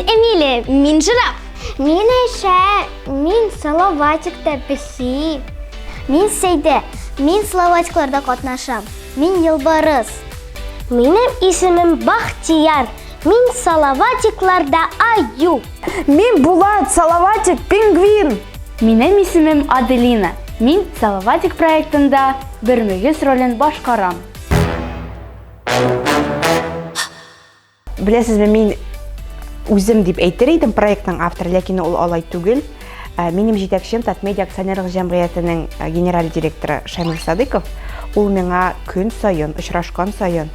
Эмилия, мин жираф. Мин Айшә, мин Салаватикта песи. Мин Сәйдә, мин Салаватикларда катнашам. Мин Елбарыс. Минем исемем Бахтияр. Мин Салаватикларда аю. Мин Булат, Салаватик, пингвин. Минем исемем Аделина. Мин Салаватик проектында бер мөгез ролен башкарам. Беләсезме, мин үзем дип әйтер идем проектның авторы, ләкин ул алай түгел. Ә, минем җитәкчем Татмедиа акционерлык җәмгыятенең э, генераль директоры Шамил Садыков, ул миңа көн саен, очрашкан саен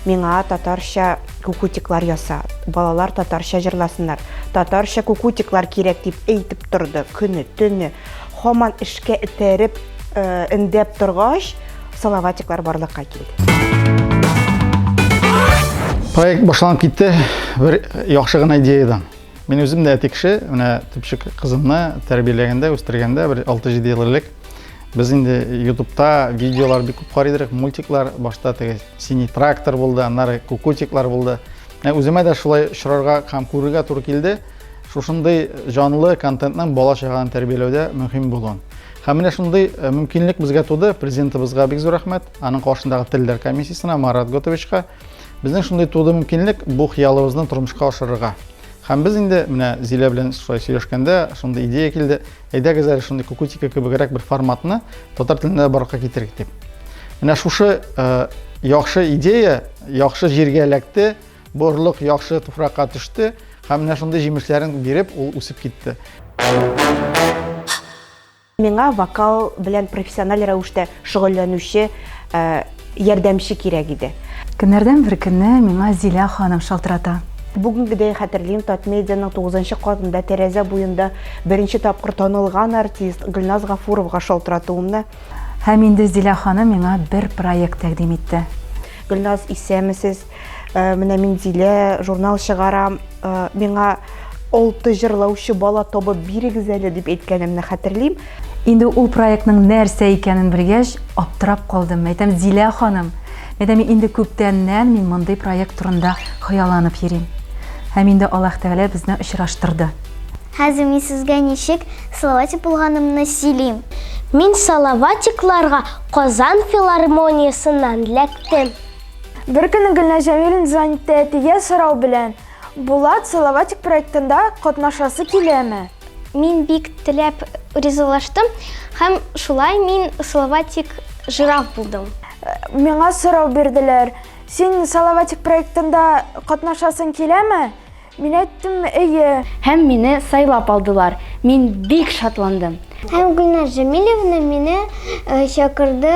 миңа татарча кукутиклар яса, балалар татарча җырласыннар, татарча кукутиклар кирәк дип әйтеп торды, көне, төне, һаман эшкә этәреп, э, эндәп торгач, Салаватиклар барлыкка килде. Проект башланып китте бер яхшы гына идеядан. Мин үзем дә әти кеше, менә төпчек кызымны тәрбияләгәндә, үстергәндә бер 6-7 ел элек без инде YouTube'та видеолар бик күп карый идек, мультиклар, башта теге синий трактор булды, аннары кукутиклар булды. Менә үземә дә шулай очрарга һәм күрергә туры килде. Шушындый җанлы контентның бала-чаганы тәрбияләүдә мөһим булуын. Һәм менә шундый э, мөмкинлек безгә туды. Президентыбызга бик зур рәхмәт. Аның каршындагы телләр комиссиясенә, Марат Готовичка. Безнең шундый туды мөмкинлек бу хыялыбызны тормышка ашырырга. Һәм без инде менә Зилә белән шулай сөйләшкәндә шундый идея килде. Әйдәгез әле шундый кукутика кебегрәк бер форматны татар телендә барлыкка китерик дип. Менә шушы э, яхшы идея яхшы җиргә эләкте, бу орлык яхшы туфракка төште һәм менә шундый җимешләрен биреп ул үсеп китте. Миңа вокал белән профессиональ рәвештә шөгыльләнүче э, ярдәмче кирәк иде. Көннәрдән бер көнне миңа Зилә ханым шалтырата. Бүгенгедәй хәтерлим, Татмедианың 9 катында тәрәзә буенда беренче тапкыр танылган артист Гөлназ Гафуровага шалтыратуымны. Һәм инде Зилә ханым миңа бер проект тәкъдим итте. Гөлназ, исәнмесез. Э, менә мин Зилә, журнал чыгарам. Э, миңа алты җырлаучы бала табып бирегез әле дип әйткәнемне хәтерлим. Инде ул проектның нәрсә икәнен белгәч, аптырап калдым. Әйтәм, Зилә ханым, әйтәм, инде күптәннән мин мондый проект турында хыялланып йөрим. Һәм инде Аллаһ Тәгалә безне очраштырды. Хәзер мин сезгә ничек Салаватик булганымны сөйлим. Мин Салаватикларга Казан филармониясеннән эләктем. Бер көнне Гөлназ Җәмиловна звонит итте әтигә сорау белән, Булат Салаватик проектында катнашасы киләме? Мин бик теләп ризалаштым һәм шулай мин Салаватик жираф булдым. Миңа сорау бирделәр, Син Салаватик проектында катнашасың киләме? Мин әйттем, әйе. Һәм мине сайлап алдылар. Мин бик шатландым. Һәм Гөлназ Җәмилевна мине э, чакырды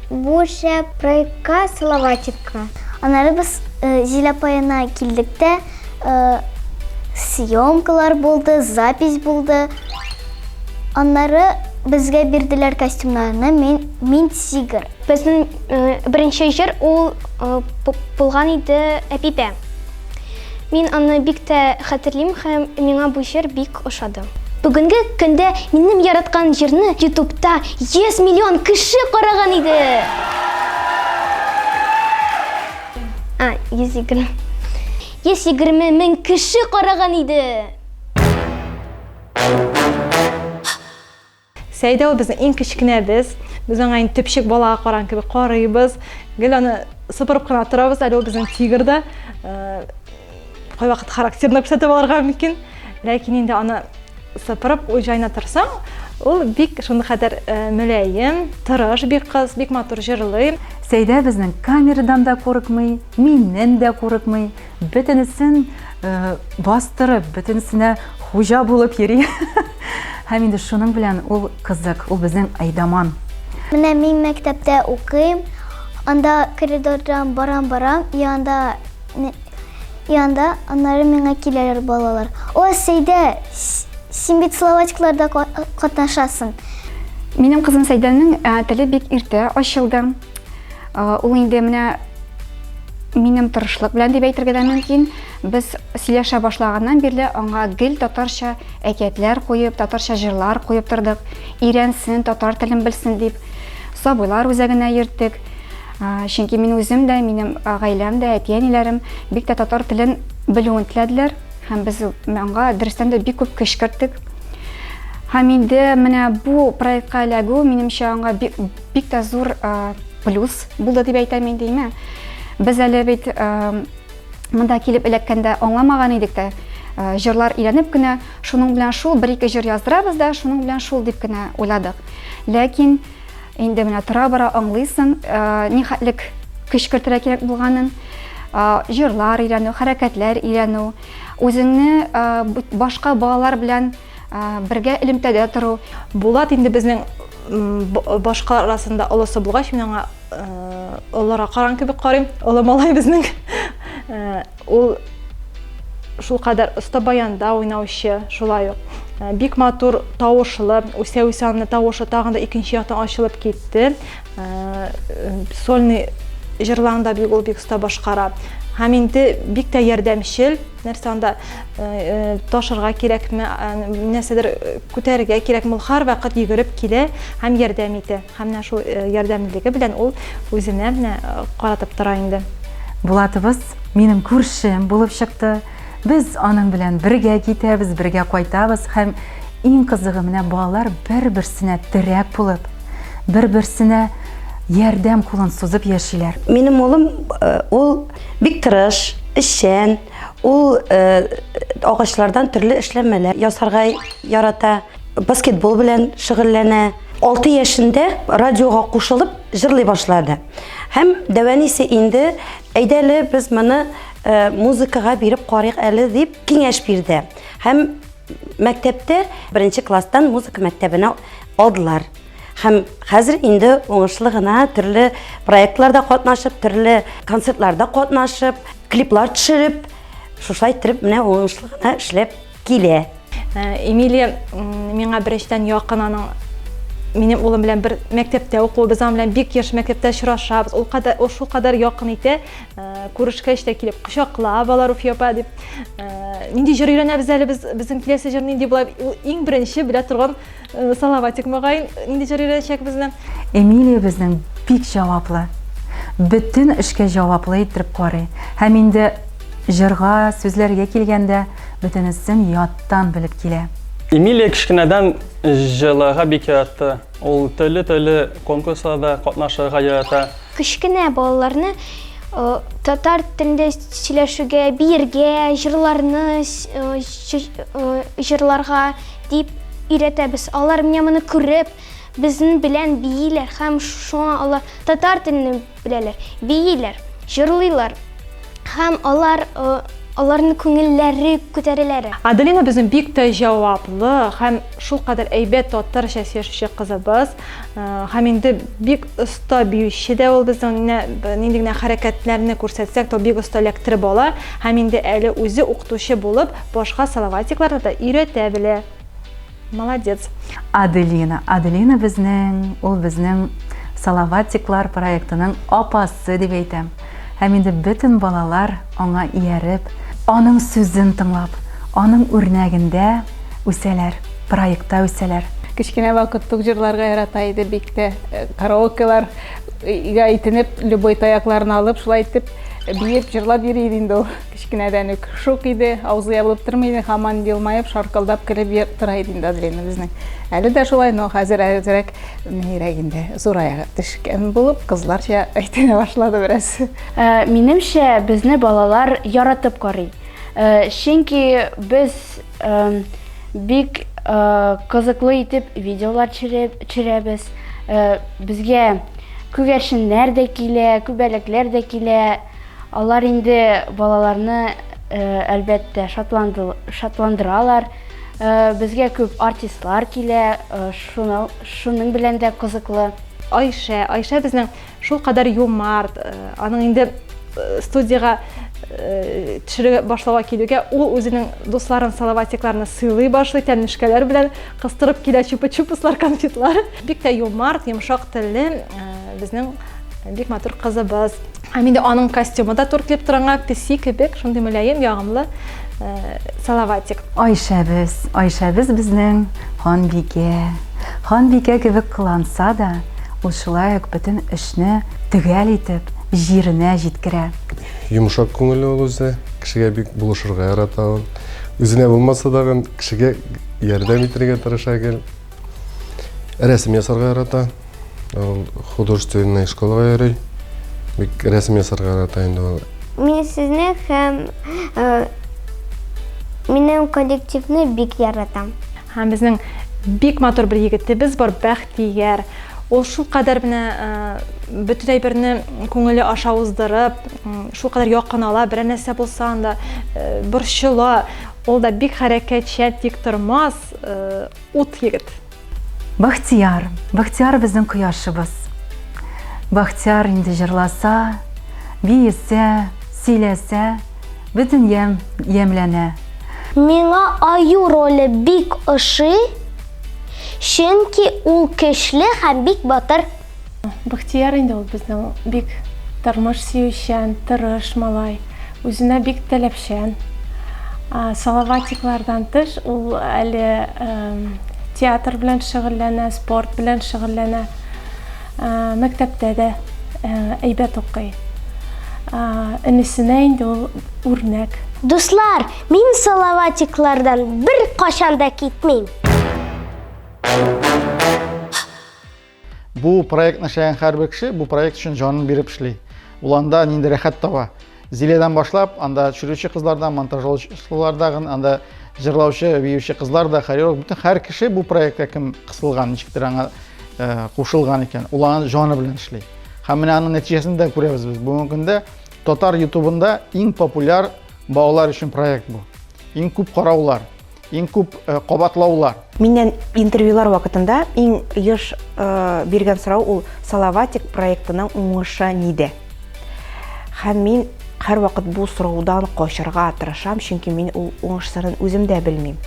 бу шәп проектка Салаватикка. Аннары без э, Зилә апаена килдек тә, э, съемкалар булды, запись булды. Аннары безгә бирделәр костюмнарны, мин, мин тигр. Безнең беренче җыр ул булган иде Әпипә. Мин аны бик тә хәтерлим һәм миңа бу җыр бик ошады. Бүгенге көндә минем яраткан җырны ютубта 100 миллион кеше караган иде! А, 120. 120 мең кеше караган иде! Сәйдә ул безнең иң кечкенәбез. Без аңа инде төпчек балага караган кебек карыйбыз. Гел аны сыпырып кына торабыз. Әле ул безнең тигр да. Э, кайвакыт характерны күрсәтеп алырга мөмкин. Ләкин инде аны сыпырып үз җаена торсаң, ул бик шундый хәтәр э, мөлаем, тырыш бик кыз, бик матур җырлый. Сәйдә безнең камерадан да курыкмый, миннән дә курыкмый. Бөтенесен э, бастырып, бөтенесенә хуҗа булып йөри. Һәм инде шуның белән ул кызык, ул безнең әйдаман. Менә мин мәктәптә укыйм, анда коридордан барам-барам, и анда и анда аннары миңа киләләр балалар. О, Сәйдә, син бит Словачкаларда катнашасың. Минем кызым Сәйдәнең э, теле бик иртә ачылды. Э, ул инде менә минем тырышлык белән дип әйтергә дә мөмкин. Без сөйләшә башлаганнан бирле аңа гел татарча әкиятләр куеп, татарча җырлар куеп тордык. Өйрәнсен, татар телен белсен дип, сабыйлар үзәгенә йөрттек. Чөнки мин үзем дә, минем гаиләм дә, әти-әниләрем бик тә татар телен белүен теләделәр. Һәм без аңа дөрестән дә бик күп көч керттек. Һәм инде менә бу проектка эләгү, минемчә, аңа бик, бик тә зур плюс булды дип әйтәм инде, име. Без әле бит монда килеп эләккәндә аңламаган идек тә, җырлар өйрәнеп кенә, шуның белән шул бер-ике җыр яздырабыз да, шуның белән шул дип кенә уйладык. Ләкин инде менә тора-бара аңлыйсың, нихәтлек көч кертергә кирәк булганын, җырлар өйрәнү, хәрәкәтләр өйрәнү, үзеңне башка балалар белән бергә элемтәдә тору. Булат инде безнең башкалар арасында олысы булгач, мин аңа олыларга караган кебек карыйм. Олы малай безнең. Ул шулкадәр оста баянда уйнаучы, шулай ук бик матур тавышлы, үсә-үсә аның тавышы тагын да икенче яктан ачылып китте. Сольный җырларын да бик ул бик оста башкара. Һәм инде бик тә ярдәмчел, нәрсә анда ташырга кирәкме, нәрсәдер күтәрергә кирәкме, ул һәрвакыт йөгереп килә һәм ярдәм итә. Һәм менә шул ярдәмлелеге белән ул үзенә менә каратып тора инде. Булатыбыз минем күршем булып чыкты. Без аның белән бергә китәбез, бергә кайтабыз һәм иң кызыгы менә балалар бер-берсенә терәк булып, бер-берсенә ярдәм кулын сузып яшиләр. Минем улым ул бик тырыш, эшчән, ул агачлардан төрле эшләнмәләр ясарга ярата. Баскетбол белән шөгыльләнә. 6 яшендә радиога кушылып җырлый башлады. Һәм дәвәнисе инде, әйдә әле без моны э, музыкага биреп карыйк әле дип киңәш бирде. Һәм мәктәптә беренче класстан музыка мәктәбенә алдылар. Һәм хәзер инде уңышлы гына төрле проектларда катнашып, төрле концертларда катнашып, клиплар төшереп, шушылай иттереп менә уңышлы гына эшләп килә. Э, Эмилия миңа беренчедән якын аның минем улым белән бер мәктәптә укуы, без аның белән бик еш мәктәптә очрашабыз. Ул кадәр, ул шул кадәр якын итә, э, күрешкәч тә килеп кочаклап ала Руфия апа дип. Э, нинди җыр өйрәнәбез әле без, безнең киләсе җыр нинди була? Ул иң беренче белә торган Салаватик мөгаен, нинди җыр өйрәнәчәк безне. Эмилия безнең бик җаваплы. Бөтен эшкә җаваплы иттереп карый. Һәм инде җырга, сүзләргә килгәндә, бөтенесен яттан белеп килә. Эмилия кечкенәдән җырларга бик яратты. Ул төрле-төрле конкурсларда катнашырга ярата. Кечкенә балаларны татар телендә сөйләшүгә, биергә, җырларны җырларга дип өйрәтәбез. Алар менә моны күреп, безнең белән бииләр һәм шуңа алар татар телен беләләр, бииләр, җырлыйлар һәм алар аларның күңелләре күтәреләр. Аделина безнең бик тә җаваплы һәм шулкадәр әйбәт татарча сөйләшүче кызыбыз. Һәм инде бик оста биюче дә ул безнең. Менә нинди генә хәрәкәтләрне күрсәтсәк тә, бик оста эләктереп ала. Һәм инде әле үзе укытучы булып, башка салаватикларны да өйрәтә белә. Молодец. Аделина. Аделина безнең, ул безнең Салаватиклар проектының апасы дип әйтәм. Һәм инде бөтен балалар аңа ияреп, аның сүзен тыңлап, аның үрнәгендә үсәләр, проектта үсәләр. Кечкенә вакыт ук җырларга ярата иде бик тә. Караокелар га итенеп, любой таякларын алып, шулай итеп биеп, җырлап йөри иде инде ул. Кечкенәдән үк шук иде, авызы ябылып тормый иде, һаман елмаеп, шаркылдап көлеп тора иде инде Аделина безнең. Әле дә шулай, но хәзер әзрәк нирәк инде, зурая төшкән булып, кызларча әйтенә башлады бераз. Э, минемчә, безне балалар яратып карый. Э, чөнки без э, бик кызыклы итеп видеолар төшерәбез. Безгә күгәрченнәр дә килә, күбәләкләр дә килә. Алар инде балаларны, әлбәттә, шатландыралар. Безгә күп артистлар килә, шуның белән дә кызыклы. Айшә, Айшә безнең шулкадәр юмарт, аның инде студиягә төшерә башлауга килүгә, ул үзенең дусларын, салаватикларны сыйлый башлый, тәмнешкәләр белән кыстырып килә, чупа-чупслар, конфетлар. Бик тә юмарт, йомшак телле безнең бик матур кызыбыз. Һәм инде аның костюмы да туры килеп тора аңа, песи кебек, шундый мөлаем, ягымлы э, Салаватик. Айшәбез, Айшәбез безнең ханбикә. Ханбикә кебек кыланса да, ул шулай ук бөтен эшне төгәл итеп, җиренә җиткерә. Йомшак күңелле ул үзе, кешегә бик булышырга ярата ул. Үзенә булмаса да кешегә ярдәм итәргә тырыша гел. Рәсем ясарга ярата. Ул художественный школага йөри. Бик рәсем ясарга ярата инде ул. Мин сезне һәм э, минем коллективны бик яратам. Һәм безнең бик матур бер егетебез бар, Бәхтияр. Ул шулкадәр менә э, бөтен әйберне күңеле аша уздырып, шулкадәр якын ала, берәр нәрсә булса анда э, борчыла. Ул да бик хәрәкәтчән, тик тормас, э, ут егет. Бәхтияр, Бәхтияр безнең кояшыбыз. Бәхтияр инде җырласа, биесә, сөйләсә, бөтен ямь ямьләнә. Миңа аю роле бик ошый, чөнки ул көчле һәм бик батыр. Бәхтияр инде ул безнең бик тормыш сөючән, тырыш малай, үзенә бик таләпчән. Салаватиклардан тыш ул әле театр белән шөгыльләнә, спорт белән шөгыльләнә. Мәктәптә дә әйбәт укый. Энесенә инде ул үрнәк. Дуслар, мин Салаватиклардан беркайчан да китмим. Бу проектны эшләгән һәрбер кеше бу проект өчен җанын биреп эшли. Ул анда нинди рәхәт таба. Зиләдән башлап, анда төшерүче кызлардан, монтажлаучылардан, анда җырлаучы, биюче кызлар да, хореограф, бөтен һәр кеше бу проектка кем кысылган, ничектер аңа э, кушылган икән, ул аны җаны белән эшли. Һәм менә аның нәтиҗәсен дә күрәбез без. Бүгенге көндә татар ютубында иң популяр балалар өчен проект бу. Иң күп караулар. Иң күп э, кабатлаулар. Миннән интервьюлар вакытында иң еш э, биргән сорау ул Салаватик проектының уңышы нидә? Һәм мин һәрвакыт бу сораудан качарга тырышам, чөнки мин ул уңыш сырын үзем дә белмим.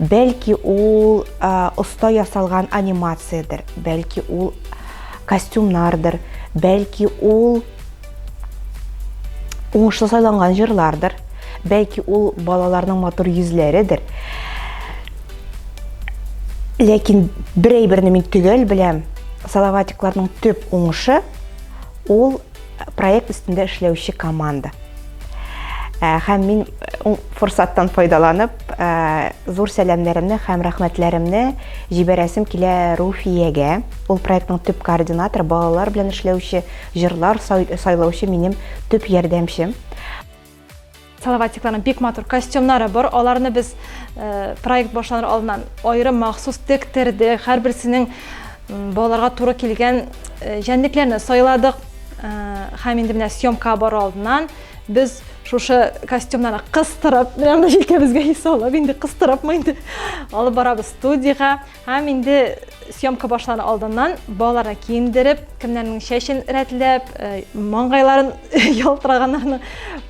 Бәлки ул э, оста ясалган анимациядер, бәлки ул костюмнардыр, бәлки ул уңышлы сайланган җырлардыр, бәлки ул балаларның матур йөзләредер. Ләкин бер әйберне мин төгәл беләм, Салаватикларның төп уңышы ул проект өстендә эшләүче команда. Ә, һәм мин э, форсаттан файдаланып, ә, зур сәламнәремне һәм рәхмәтләремне җибәрәсем килә Руфиягә. Ул проектның төп координаторы, балалар белән эшләүче Җырлар сайлаучы минем төп ярдәмчем. Салаватикларның бик матур костюмнары бар. Аларны без э, проект башланыр алдыннан аерым махсус тектердек. Һәрберсенең балаларга туры килгән э, җәнлекләрне сайладык. Э, һәм инде менә съемка бару алдыннан без шушы костюмнарны кыстырып, менә монда җилкәбезгә салып, инде кыстырыпмы инде алып барабыз студиягә. Һәм инде съемка башланыр алдыннан балаларны киендереп, кемнәрнең чәчен рәтләп, э, маңгайларын ялтыраганнарны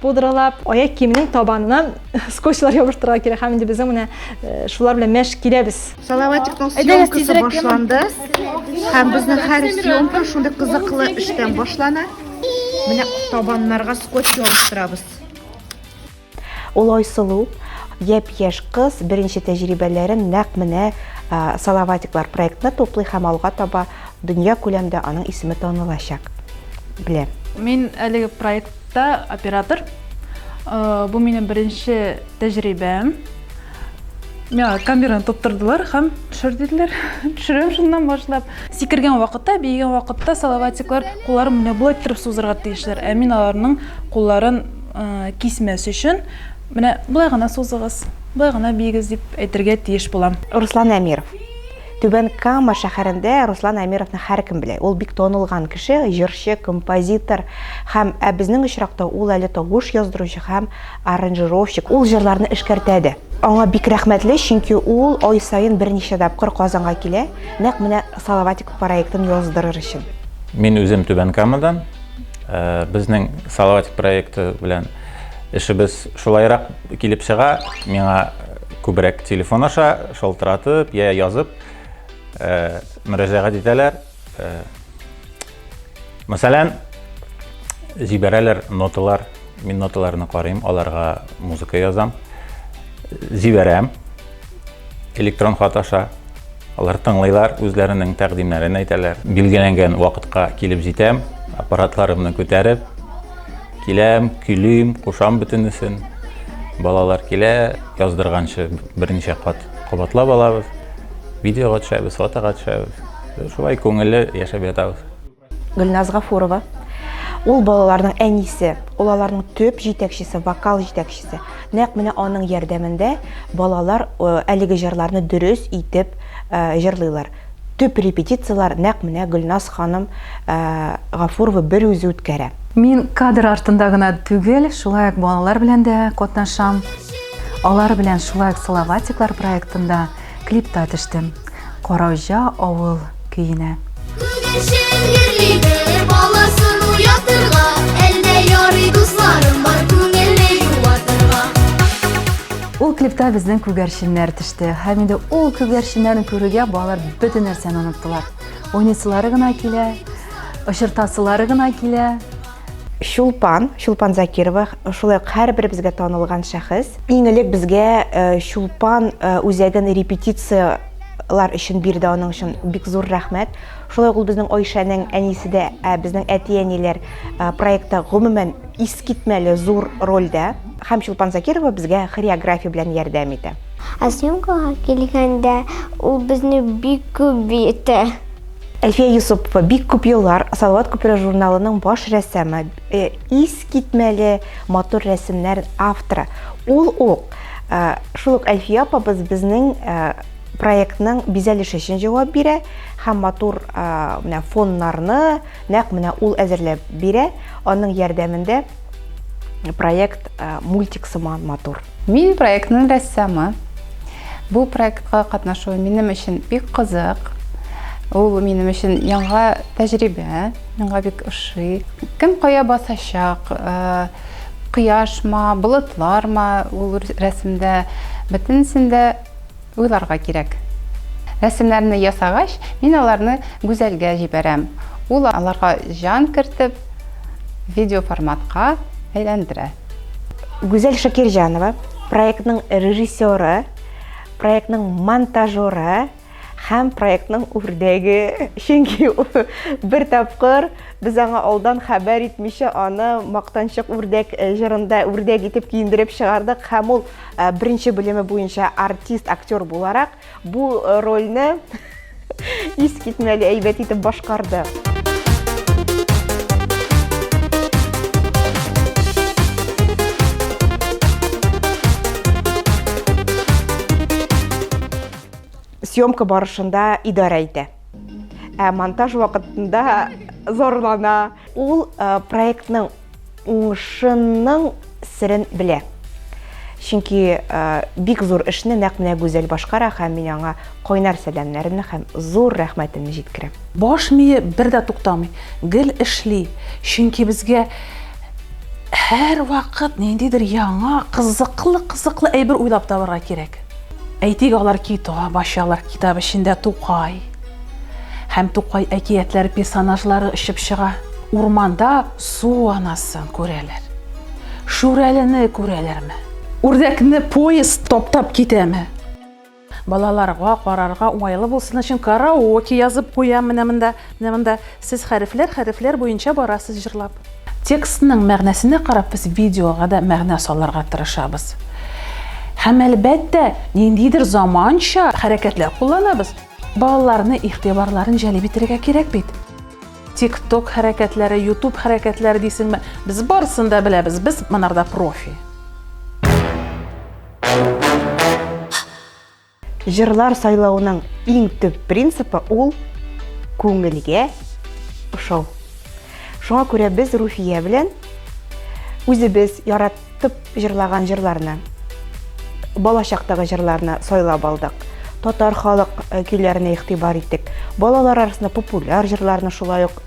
пудралап, аяк киеменең табанына скотчлар ябыштырырга кирәк. Һәм инде безнең менә э, шулар белән мәш киләбез. Салаватикның съемкасы башланды. Һәм безнең һәр съемка шундый кызыклы эштән башлана. Менә табаннарга скотч ябыштырабыз. Ул Айсылу, япь-яшь кыз, беренче тәҗрибәләрен нәкъ менә Салаватиклар проектына туплый һәм алга таба дөнья күләмдә аның исеме танылачак. Беләм. Мин әлеге проектта оператор. Бу минем беренче тәҗрибәм. Миңа камераны тоттырдылар һәм төшер диделәр. Төшерәм шуннан башлап. Сикергән вакытта, биегән вакытта салаватиклар кулларын менә болай иттереп сузырга тиешләр. Ә мин аларның кулларын кисмәс өчен менә болай гына сузыгыз, болай гына биегез дип әйтергә тиеш булам. Руслан Әмиров. Түбән Кама шәһәрендә Руслан Әмировны һәркем белә. Ул бик танылган кеше, җырчы, композитор һәм ә безнең очракта ул әле тавыш яздыручы һәм аранжировщик. Ул җырларны эшкәртә дә. Аңа бик рәхмәтле, чөнки ул ай саен берничә тапкыр Казанга килә, нәкъ менә Салаватик проектын яздырыр өчен. Мин үзем Түбән Камадан. Э, безнең Салаватик проекты белән эшебез шулайрак килеп чыга. Миңа күбрәк телефон аша шалтыратып я язып э, мөрәҗәгать итәләр. Э, мәсәлән, җибәрәләр ноталар. Мин ноталарны карыйм, аларга музыка язам. Җибәрәм электрон хат аша. Алар тыңлыйлар, үзләренең тәкъдимнәрен әйтәләр. Билгеләнгән вакытка килеп җитәм, аппаратларымны күтәреп, киләм, көйлим, кушам бөтенесен. Балалар килә, яздырганчы берничә кат кабатлап алабыз. Видеога төшәбез, фотога төшәбез. Шулай күңелле яшәп ятабыз. Гөлназ Гафурова. Ул балаларның әнисе, ул аларның төп җитәкчесе, вокал җитәкчесе. Нәкъ менә аның ярдәмендә балалар э, әлеге җырларны дөрес итеп э, җырлыйлар. Төп репетицияләр нәкъ менә Гөлназ ханым э, Гафурова бер үзе үткәрә. Мин кадр артында гына түгел, шулай ук балалар белән дә катнашам. Алар белән шулай ук Салаватиклар проектында Клипта төштем. Карауҗа авыл көенә. Күгәрчен гөрли бер баласын уятырга, Әллә ярый дусларым бар күңелне юатырга. Ул клипта безнең күгәрченнәр төште. Һәм инде ул күгәрченнәрне күрүгә балалар бөтен нәрсәне оныттылар. Уйныйсылары гына килә, очыртасылары гына килә. Чулпан, Чулпан Закирова, шулай ук һәрберебезгә танылган шәхес. Иң элек безгә э, Чулпан э, үзәген репетицияләр өчен бирде, аның өчен бик зур рәхмәт. Шулай ук ул безнең Айшәнең әнисе дә, ә безнең әти-әниләр э, проектта гомумән искитмәле зур рольдә. Һәм Чулпан Закирова безгә хореография белән ярдәм итә. Ә съемкага килгәндә, ул безне бик күп биетә. Әлфия Юсупова бик күп еллар Салават күпере журналының баш рәссамы, э, искитмәле матур рәсемнәр авторы. Ул ук, э, шул ук Әлфия апабыз безнең э, проектның бизәлеше өчен җавап бирә һәм матур менә фоннарны нәкъ менә ул әзерләп бирә. Аның ярдәмендә проект мультик сыман матур. Мин проектның рәссамы. Бу проектка катнашу минем өчен бик кызык. Ул минем өчен яңа тәҗрибә, миңа бик ошый. Кем кая басачак, э, кояшма, болытларма ул рәсемдә, бөтенесен дә уйларга кирәк. Рәсемнәрне ясагач, мин аларны Гүзәлгә җибәрәм. Ул аларга җан кертеп, видео форматка әйләндерә. Гүзәл Шакирҗанова, проектның режиссеры, проектның монтажеры һәм проектның үрдәге. Чөнки бер тапкыр без аңа алдан хәбәр итмичә аны Мактанчык үрдәк э, җырында үрдәк итеп киендереп чыгардык һәм ул э, беренче белеме буенча артист, актер буларак Бу э, рольне искитмәле әйбәт итеп башкарды. Съемка барышында идарә итә. Ә монтаж вакытында зарлана. Ул э, проектның уңышының серен белә. Чөнки бик зур эшне нәкъ менә Гүзәл башкара һәм мин аңа кайнар сәламнәремне һәм зур рәхмәтемне җиткерәм. Баш мие бер дә туктамый, гел эшли, чөнки безгә һәрвакыт ниндидер яңа, кызыклы-кызыклы әйбер уйлап табарга кирәк. Әйтик, алар китап ачалар, китап эчендә Тукай һәм Тукай әкиятләре персонажлары очып чыга. Урманда су анасын күрәләр. Шүрәлене күрәләрме? Үрдәкне поезд таптап китәме? Балаларга карарга уңайлы булсын өчен караоке язып куям менә монда. Менә монда сез хәрефләр, хәрефләр буенча барасыз җырлап. Текстның мәгънәсенә карап без видеога да мәгънә салырга тырышабыз. Һәм әлбәттә, ниндидер заманча хәрәкәтләр кулланабыз. Балаларны игътибарларын җәлеп итәргә кирәк бит. Тик-ток хәрәкәтләре, ютуб хәрәкәтләре дисеңме? Без барысын да беләбез, без монарда профи. Җырлар сайлауның иң төп принципы ул күңелгә ошау. Шуңа күрә без Руфия белән үзебез яратып җырлаган җырларны, балачактагы җырларны сайлап алдык. Татар халык э, көйләренә игътибар иттек. Балалар арасында популяр җырларны шулай ук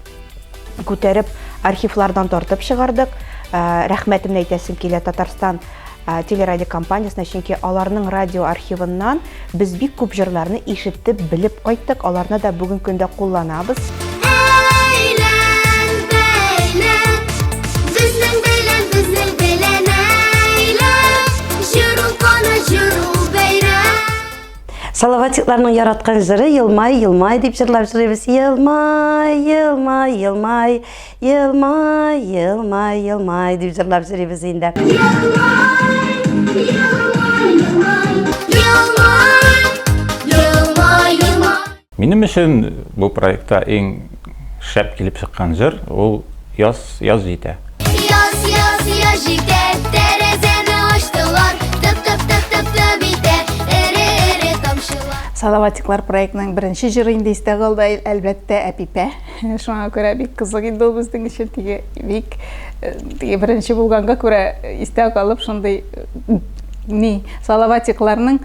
күтәреп архивлардан тартып чыгардык. Э, рәхмәтемне әйтәсем килә Татарстан э, телерадиокомпаниясенә, чөнки аларның радио архивыннан без бик күп җырларны ишетеп, белеп кайттык, аларны да бүген көндә кулланабыз. Әйлән, бәйлән, безнең белән, безнең белән әйлән, җыр ул кана, җыр ул бәйрәм. Салаватикларның яраткан җыры Елмай, елмай дип җырлап җырлыйбыз. Елмай, елмай, елмай, елмай, елмай, елмай дип җырлап җырлыйбыз инде. Елмай, Елмай, елмай. Елмай, елмай, елмай. Минем өчен бу проектта иң шәп килеп чыккан җыр ул Яз, яз җитә. Яз, яз, яз җитә, тәрәзәне ачтылар, Тып-тып-тып-тып-тып итә, эре-эре тамчылар. Салаватиклар проектының беренче җыры инде истә калды, әлбәттә, Әпипә. Шуңа күрә бик кызык инде ул безнең өчен, теге бик теге беренче булганга күрә истә калып, шундый ни, Салаватикларның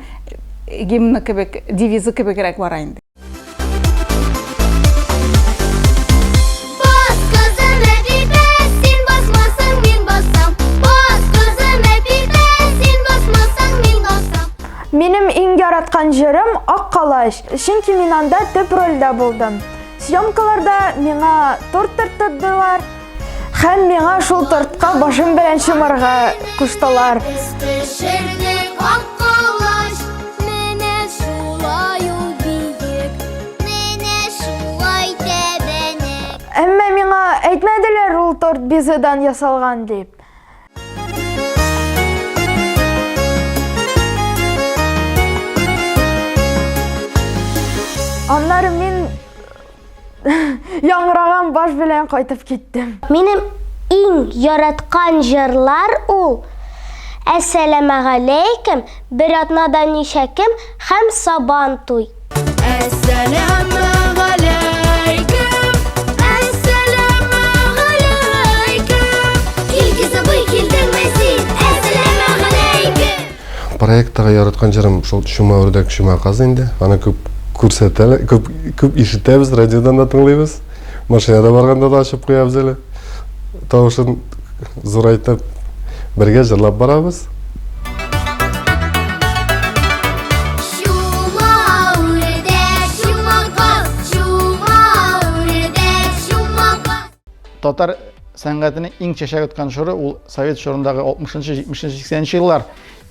гимны кебек, девизы кебегрәк бара инде. Бас, кызым, Әпипә, син басмасаң, мин басам. Бас, кызым, Әпипә, син басмасаң, мин басам. Минем иң яраткан җырым Ак калач, чөнки мин анда төп рольдә булдым. Съемкаларда миңа торт тарттырдылар һәм миңа шул тортка башым белән чумарга куштылар. Без пешердек ак калач, Менә шулай ул биек, менә шулай тәбәнәк. Әмма миңа әйтмәделәр ул торт безедан ясалган дип. Аннары мин Яңгыраган баш белән кайтып киттем. Минем иң яраткан җырлар ул Әссәламәгаләйкем, Бер атнада ничә кем һәм Сабан туй. Әссәламәгаләйкем, әссәламәгаләйкем, Илгиз абый килдеңме син? Әссәламәгаләйкем. Проекттагы яраткан җырым шул Чума үрдәк, чума каз инде. Аны күп күрсәтәләр, күп күп ишетәбез, радиодан да тыңлыйбыз. Машинада барганда да ачып куябыз әле. Тавышын зурайтып бергә җырлап барабыз. Чума үрдәк, чума каз, чума үрдәк, чума каз. Татар сәнгатенең иң чәчәк аткан чоры ул совет чорындагы 60-нчы, 70-нче, 80-нче еллар.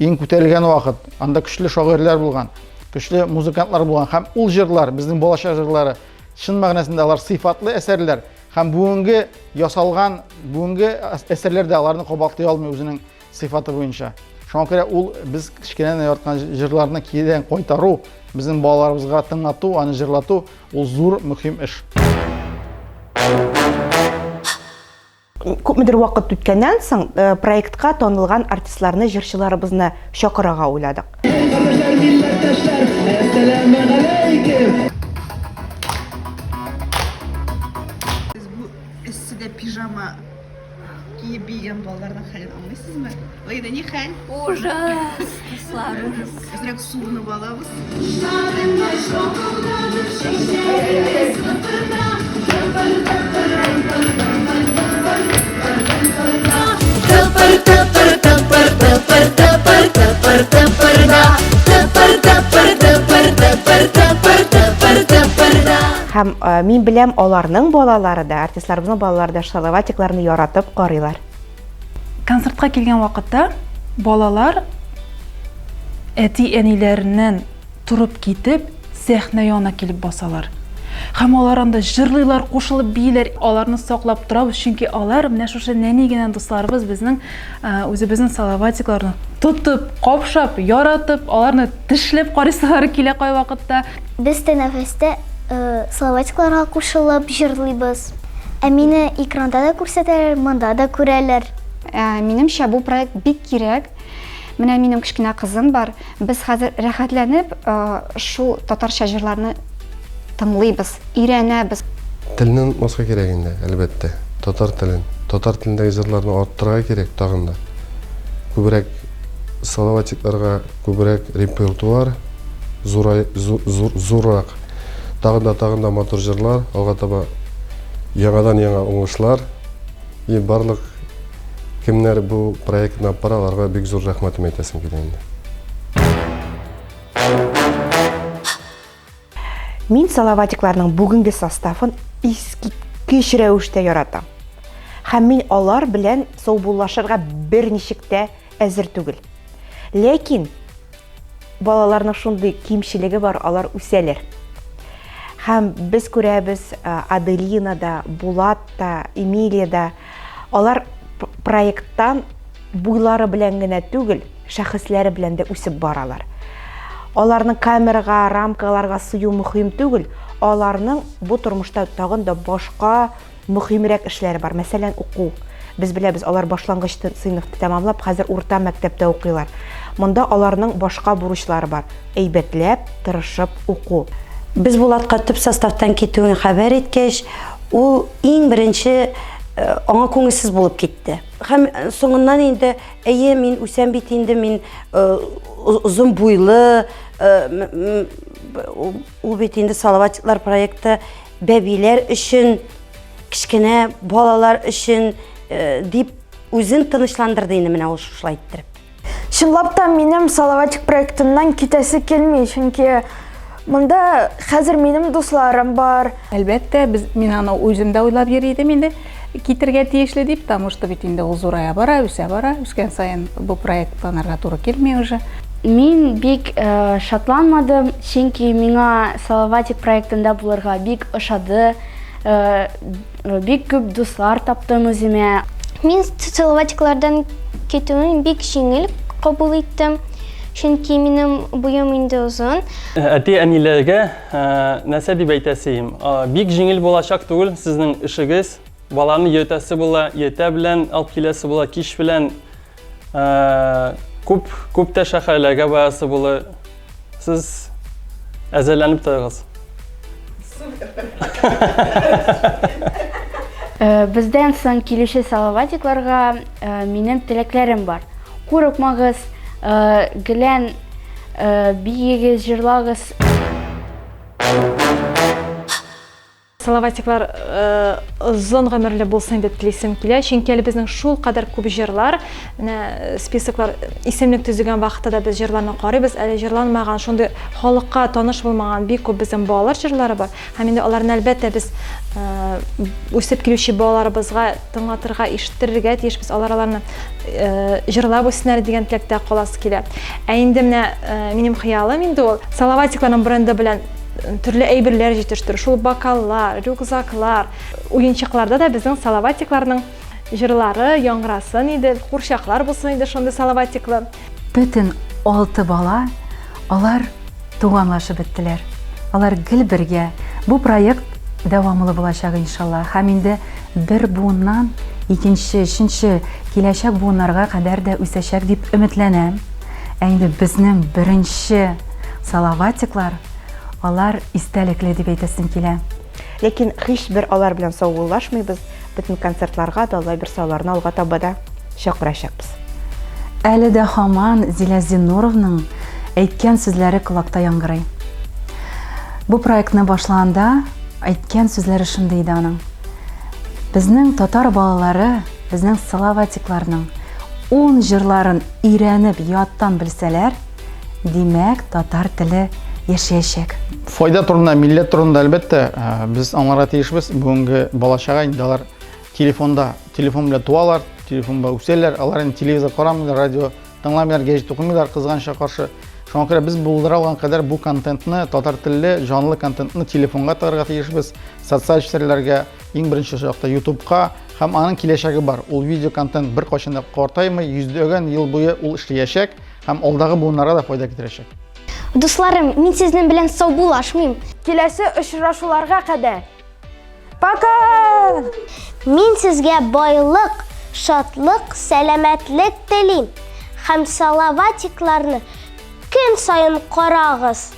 Иң күтәрелгән вакыт. Анда көчле шагыйрьләр булган, көчле музыкантлар булган һәм ул җырлар, безнең балачак җырлары, чын мәгънәсендә алар сыйфатлы әсәрләр һәм бүгенге ясалган бүгенге әсәрләр дә аларны кабатлый алмый үзенең сыйфаты буенча. Шуңа күрә ул без кечкенәдән яраткан җырларны киредән кайтару, безнең балаларыбызга тыңлату, аны җырлату Ул зур мөһим эш. Күпмедер вакыт үткәннән соң э, проектка танылган артистларны, җырчыларыбызны чакырырга уйладык. Кардәшләр, милләттәшләр, әссәламегаләйкем! Сез бу эсседә пижама киеп биегән балаларның хәлен аңлыйсызмы? Лейда, ни хәл? Ужас, дуслар, ужас. Әзрәк суынып алабыз. Тыпыр, тыпыр, тыпыр, тыпыр, тыпыр, тыпыр, тыпыр да. Тыпыр, тыпыр, тыпыр, тыпыр, тыпыр, тыпыр, тыпыр да. Һәм э, мин беләм, аларның балалары да, артистларыбызның балалары да Салаватикларны яратып карыйлар. Концертка килгән вакытта балалар әти-әниләреннән торып китеп, сәхнә янына килеп басалар. Һәм алар анда җырлыйлар, кушылып бииләр. Аларны саклап торабыз, чөнки алар менә шушы нәни генә дусларыбыз безнең үзебезнең салаватикларны тотып, капшап, яратып, аларны тешләп карыйсылары килә кайвакытта. Без тәнәфестә салаватикларга кушылып җырлыйбыз. Ә мине экранда да күрсәтәләр, монда да күрәләр. Минемчә, бу проект бик кирәк. Менә минем кечкенә кызым бар. Без хәзер рәхәтләнеп шул татарча җырларны тыңлыйбыз, өйрәнәбез. Телне онытмаска кирәк инде, әлбәттә. Татар телен. Татар телендәге җырларны арттырырга кирәк тагын да. Күбрәк салаватикларга күбрәк репертуар зурай, зур, зур, зуррак. Тагын да, тагын да матур җырлар, алга таба яңадан-яңа уңышлар. И барлык кемнәр бу проектны алып бара, аларга бик зур рәхмәтем әйтәсем килә инде. Мин Салаватикларның бүгенге составын искиткеч рәвештә яратам. Һәм мин алар белән саубуллашырга берничек тә әзер түгел. Ләкин балаларның шундый кимчелеге бар, алар үсәләр. Һәм без күрәбез, Аделина да, Булат та, Эмилия да, алар проекттан буйлары белән генә түгел, шәхесләре белән дә үсеп баралар. Аларның камерага, рамкаларга сыю мөһим түгел, аларның бу тормышта тагын да башка мөһимрәк эшләре бар. Мәсәлән, уку. Без беләбез, алар башлангыч сыйныфны тәмамлап, хәзер урта мәктәптә укыйлар. Монда аларның башка бурычлары бар. Әйбәтләп, тырышып уку. Без Булатка төп составтан китүен хәбәр иткәч, ул иң беренче аңа күңелсез булып китте. Һәм соңыннан инде, әйе, мин үсәм бит инде, мин озын буйлы, ул бит инде Салаватиклар проекты бәбиләр өчен, кечкенә балалар өчен дип үзен тынычландырды инде менә ул шушылай иттереп. Чынлап та минем Салаватик проектыннан китәсе килми, чөнки монда хәзер минем дусларым бар. Әлбәттә, без мин аны үзем дә уйлап йөри идем инде китергә тиешле дип, потому что бит инде ул зурая бара, үсә бара, үскән саен бу проект анарга туры килми уже. Мин бик э, шатланмадым, чөнки миңа Салаватик проектында булырга бик ошады. Э, бик күп дуслар таптым үземә. Мин Салаватиклардан китүен бик җиңел кабул иттем, чөнки минем буем инде озын. Әти-әниләргә нәрсә дип әйтәсеем? Бик җиңел булачак түгел сезнең эшегез. Баланы йөртәсе була, иртә белән алып киләсе була, кич белән күп күп тә шәһәрләргә барасы була. Сез әзерләнеп торыгыз. Бездән соң килүче салаватикларга минем теләкләрем бар. Курыкмагыз, гелән биегез, җырлагыз. Салаватиклар озын гомерле булсын дип телисем килә, чөнки әле безнең шул кадәр күп җырлар, менә списоклар, исемлек төзегән вакытта да без җырларны карыйбыз, әле җырланмаган, шундый халыкка таныш булмаган бик күп безнең балалар җырлары бар. Һәм инде аларны әлбәттә без үсеп килүче балаларыбызга тыңлатырга, ишеттерергә тиешбез. Алар аларны җырлап үссеннәр дигән теләктә каласы килә. Ә инде менә минем хыялым инде ул Салаватикларның бренды белән төрле әйберләр җитештерү, шул бокаллар, рюкзаклар, уенчыкларда да безнең Салаватикларның җырлары яңгырасын иде, курчаклар булсын иде шундый Салаватиклы. Бөтен алты бала, алар туганлашып беттеләр. Алар гел бергә. Бу проект дәвамлы булачак, иншалла. Һәм инде бер буыннан икенче, өченче, киләчәк буыннарга кадәр дә үсәчәк дип өметләнәм. Ә инде безнең беренче Салаватиклар, алар истәлекле дип әйтәсем килә. Ләкин һичбер алар белән саубуллашмыйбыз, бөтен концертларга да, Алла бирса, аларны алга таба да чакырачакбыз. Әле дә һаман Зилә Зиннуровның әйткән сүзләре колакта яңгырый. Бу проектны башлаганда әйткән сүзләре шундый иде аның. Безнең татар балалары, безнең Салаватикларның ун җырларын өйрәнеп, яттан белсәләр, димәк, татар теле яшәячәк. Файда турында, милләт турында, әлбәттә, без аңларга тиешбез. Бүгенге бала-чага инде алар телефонда, телефон белән туалар, телефон белән үсәләр, алар инде телевизор карамыйлар, радио тыңламыйлар, гәҗит укымыйлар, кызганычка каршы. Шуңа күрә без булдыра алган кадәр бу контентны, татар телле, җанлы контентны телефонга тыгарга тиешбез, социаль челтәрләргә, иң беренче очракта YouTubeка, һәм аның киләчәге бар. Ул видео контент беркайчан да картаймый, йөзләгән ел буе ул эшләячәк һәм алдагы буыннарга да файда китерәчәк. Дусларым, мин сезнең белән саубуллашмыйм. Киләсе очрашуларга кадәр. Пока! Мин сезгә байлык, шатлык, сәламәтлек телим һәм Салаватикларны көн саен карагыз!